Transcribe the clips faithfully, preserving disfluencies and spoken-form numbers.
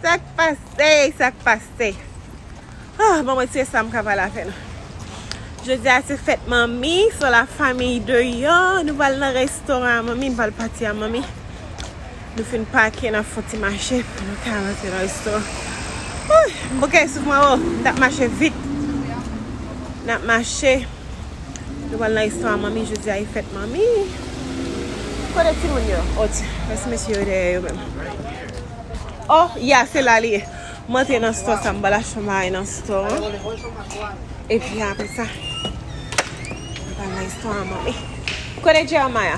Sa k pase? Sa k pase? Ah, bon, mwen se sa m ka pale avè nou. Jodi a se fèt manmi, so la fanmi deyò, nou pral nan restoran manmi, nou pral pati a manmi. Nou fin pake, n ap fè yon ti mache pou nou ka rantre nan restoran. Wouy, m bouke souf mwen o, m t ap mache vit. N ap mache. Nou pral nan restoran manmi, jodi a e fèt manmi. Kote timoun yo? O, ti, mèsi mesye yo dèyè yo menm. O, ya, se la li ye. M antre nan store sa, m pral achte yon bagay nan store an. Epi apre sa, m pral nan store an, manmi. Kote Jeremiah?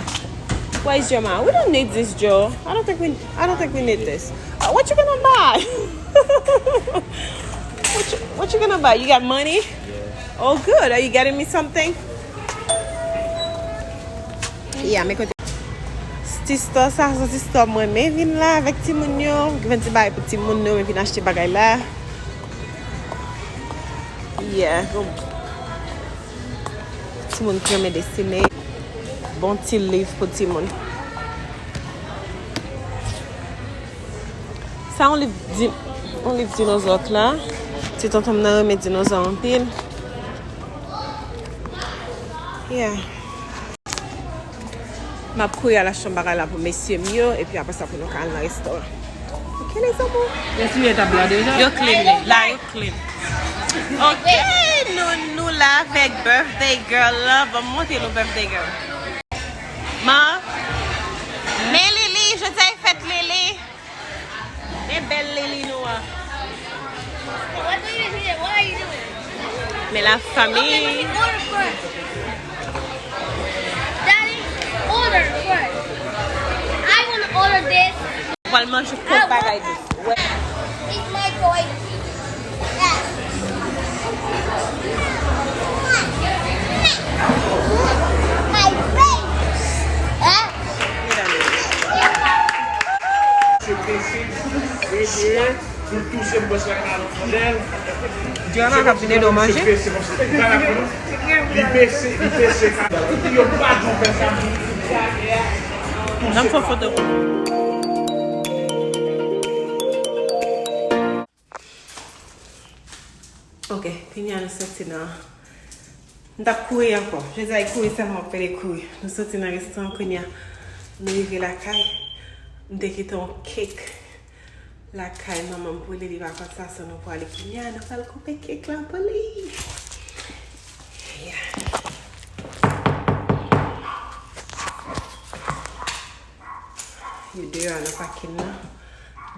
Where is Jeremiah? We don't need this, Joe. I don't think we, I don't think we need this. Uh, what you gonna buy? What you, what you gonna buy? You got money? Oh, good. Are you getting me something? Yeah, men kote. Ti store sa, se ti store mwen renmen vin la avèk timoun yo. Gen ti bagay pou timoun yo, men vin achte bagay la. Yeah, bon. Timoun ki renmen desine. Bon ti liv pou timoun. Sa yon liv di, yon liv dinozò k la. Ti tonton m nan renmen dinozò anpil. Yeah. M ap kouri al achte yon bagay la pou mesye m yo, epi apre sa pou nou ka al nan restoran. Ok, les amours. Eseye tab la deja. Yo clean li. La, yo clean. Ok, nou, nou la avèk birthday girl la. Ban m montre nou birthday girl. Man, men Lili, jodi a e fèt Lili. Men bèl Lili nou an. What do you do? What are you doing? Men la fanmi. Okay, let me order first. Daddy, order first. I wanna order this. Pral manje kòk bagay di. It's my toy. Yeah. My baby. Huh? Mesye pese, pese, pou l touse m bòs la ka al fondèl. Djana k ap vin ede w manje. Mesye pese konsa, li pa la pou nou. Li pese, li pese ka. Yo pa janm fè sa. N ap fè foto. Ok, kounye a nou soti nan. M t ap kouri ankò. Jodi a e kouri sèlman m ap pede kouri. Nou soti nan restoran kounye a. Nou rive lakay. M te kite yon kèk lakay manman m pou li, li pa konn sa, so nou prale kounye a. Nou pral koupe kèk la pou li. Yeah. Yo deyò a nan pakin nan.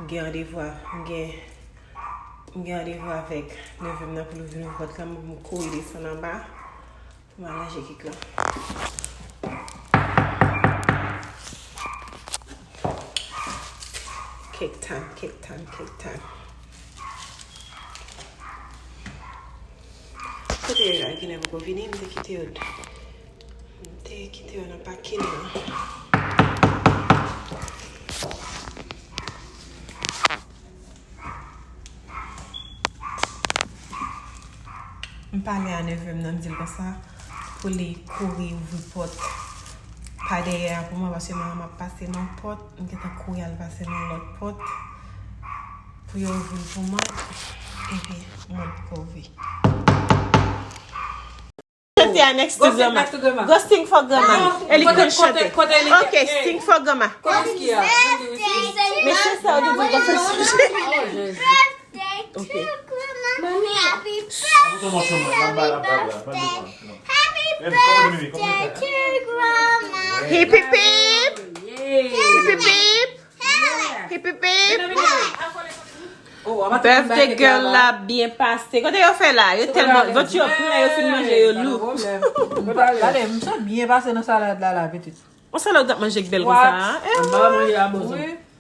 M gen randevou a, m gen, m gen randevou avèk neve m nan pou l ouvri yon pòt la, m kouri desann anba pou m al ranje kèk la. Cake time, cake time, cake time. Kote yo la, genlè poko vini, m te kite yo. M te kite yo nan pakin nan. M pale a neve m nan, m di l konsa pou li kouri ouvri pòt pa dèyè a pou mwen, paske mwen menm m ap pase nan pòt, m gentan kouri al pase nan lòt pòt pou yo ouvri l pou mwen, epi mwen poko ouvri. Chante a next to grandma. Go sing for grandma. E li konn chante. Ok, sing for grandma. Mesye sa yo te di yo fè sonje. Ok. Hip hip hip. Hip hip hip. Hip hip hip. Birthday girl la byen pase. Kote yo fè la? Yo tèlman, vant yo plen, yo fin manje, yo lou. Gade, m sot byen pase nan salad la, la, pitit. On salad w t ap manje k bèl konsa, hein? M pa manje a bon.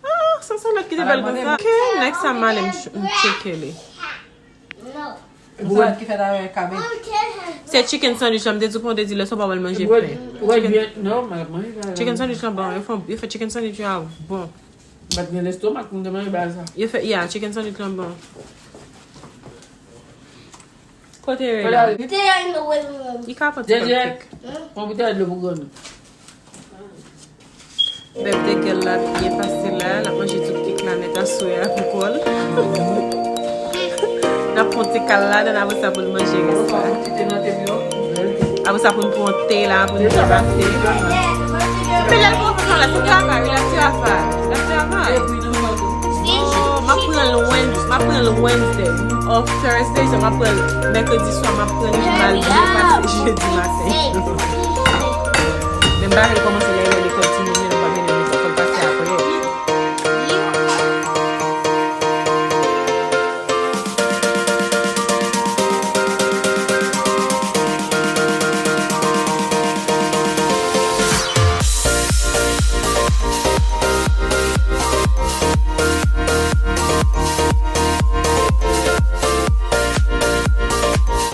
Ah, se salad ki te bèl konsa. Ok, next time, ale m ch-, m tcheke li. Yon salad ki fèt avèk kabej. Se chicken sandwich la, m te di w, pou m te di lè sa w pa pral manje pen. Chicken sandwich la bon, yo fè, yo fè chicken sandwich yo a bon. Bat gen lestomak, m te manje bagay sa. Yo fè, yeah, chicken sandwich lan bon. Kote Rena? Kote Rena? Stay in the living room. Li ka pote cupcake. Pran boutèy dlo pou grann ou. Birthday girl la byen pase la, l ap manje tout kèk la. Mèt aswè a pou kò l. N ap pran te kal ladan, apre sa pou n manje rès la. Apre sa pou n pran te la, pou n bwè kafe. Men lè l pran fè la, se travay, wi, l ap travay. L ap travay. Oh, m ap pran l Wednesday, m ap pran l Wednesday. Off Thursday, so m ap pran l mèkredi swa, m ap pran l, m al byen pase jedi maten. Men m pa vle kòmanse lè